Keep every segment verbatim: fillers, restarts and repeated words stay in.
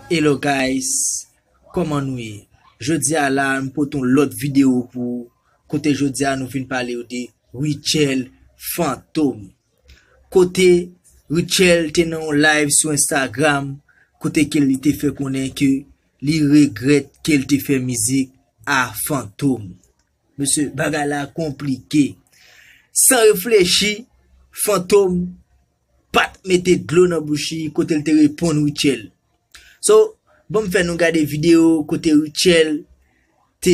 Hello guys, kòman nou ye? Jodi a la, m pote yon lòt videyo pou ou, kote jodi a nou vin pale w de Rutshelle Fantom. Kote Rutshelle te nan yon live sou Instagram, kote ke li te fè konnen ke li regrèt ke l te fè mizik a Fantom. Mesye, bagay la konplike. San reflechi, Fantom pa t mete dlo nan bouch li kote l te reponn Rutshelle. So, ban m fè nou gade videyo kote Rutshelle te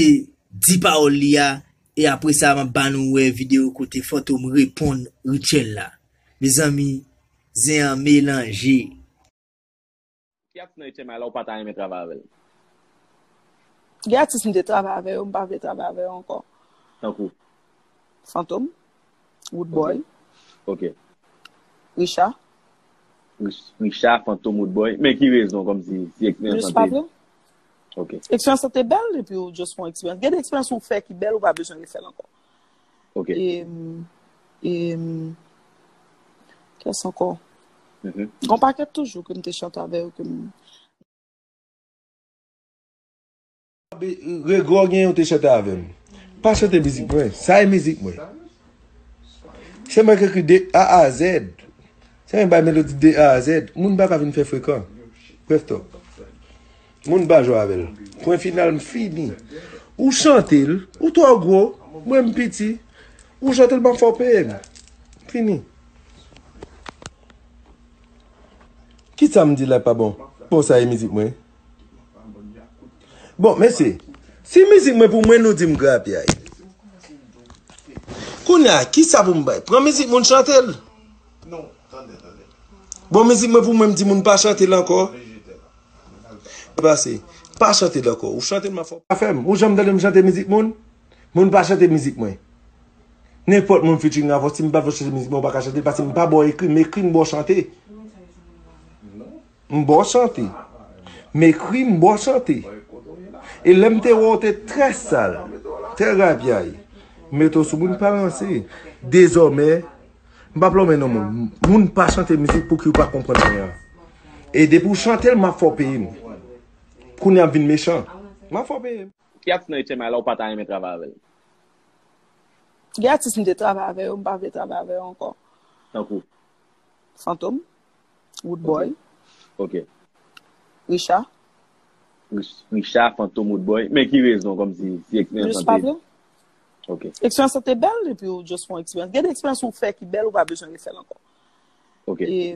di pawòl li a, e apre sa, m ap ba nou wè videyo kote Fantom reponn Rutshelle la. Mezanmi, zen an melanje. Ki atis nan H M I la ou pa ta renmen travay avè l? Gen atis m te travay avè yo, m pa vle travay avè yo ankò. Tankou? Fantom, Woodboy, Ok. Richard. Rich- Richard, Fantom, Woodboy. Men ki rezon, kòmsi si eksperyans Jis lan pa te vle. Ok. Eksperyans lan te bèl, epi w just fè yon eksperyans. Gen de eksperyans ou fè ki bèl, ou pa bezwen refè l ankò. Ok. E, e, kiyès ankò? Mhm. Gon pakèt toujou ke m te chante avè yo, ke m Regò gen yon te chante avè m. Pa chante mizik mwen. Sa e mizik mwen. Se mwen ki ekri de A a Z. Se mwen bay melodi de A a Z. Moun pa ka vin fè frekan. Bref talk. Moun pa jwe avè l. Pwen final, m fini. Ou chante l, ou twò gwo, mwen m piti. Ou chante l, m ap fè w peye m. Fini. Kisa m di la pa bon? Bon, sa e mizik mwen. Bon, mesye, si mizik mwen pou mwen, nou di m grapyay. Kounye a, kisa pou m bay? Pran mizik moun chante l. Bon, mizik mwen pou mwen, m di moun pa chante l ankò. Pase, pa chante l ankò. Ou chante l, m ap fè w pa fè m. Ou janm tande m chante mizik moun? Moun pa chante mizik mwen. Nenpòt moun featuring avè w, si m pa vle chante mizik mwen, ou pa ka chante l, paske m pa ba w ekri, m ekri, m ba w chante. M ba w chante. M ekri, m ba w chante. E lè m te wè w te trè sal, trè grapyay, m mete w sou moun pa ranse. Dezòmè, m p ap lonmen non moun. Moun pa chante mizik pouki w pa konprann anyen. E depi w chante l, m ap fè w peye m. Kounye a m vin mechan. M ap fè w peye m. Ki atis nan H M I la ou pa ta renmen travay avè l? Gen atis m te travay avè yo, m pa vle travay avè yo ankò. Tankou? Fantom, Woodboy, Ok. Richard. Rich- Richard, Fantom, Woodboy. Men ki rezon, kòmsi si eksperyans Jis lan pa te vle. Ok. Eksperyans lan te bèl, epi w just fè yon eksperyans. Gen de eksperyans ou fè ki bèl, ou pa bezwen refè l ankò. Ok. E,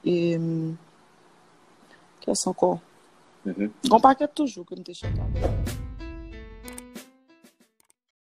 e, kiyès ankò? Mhm. Gon pakèt toujou ke m te chante avè yo.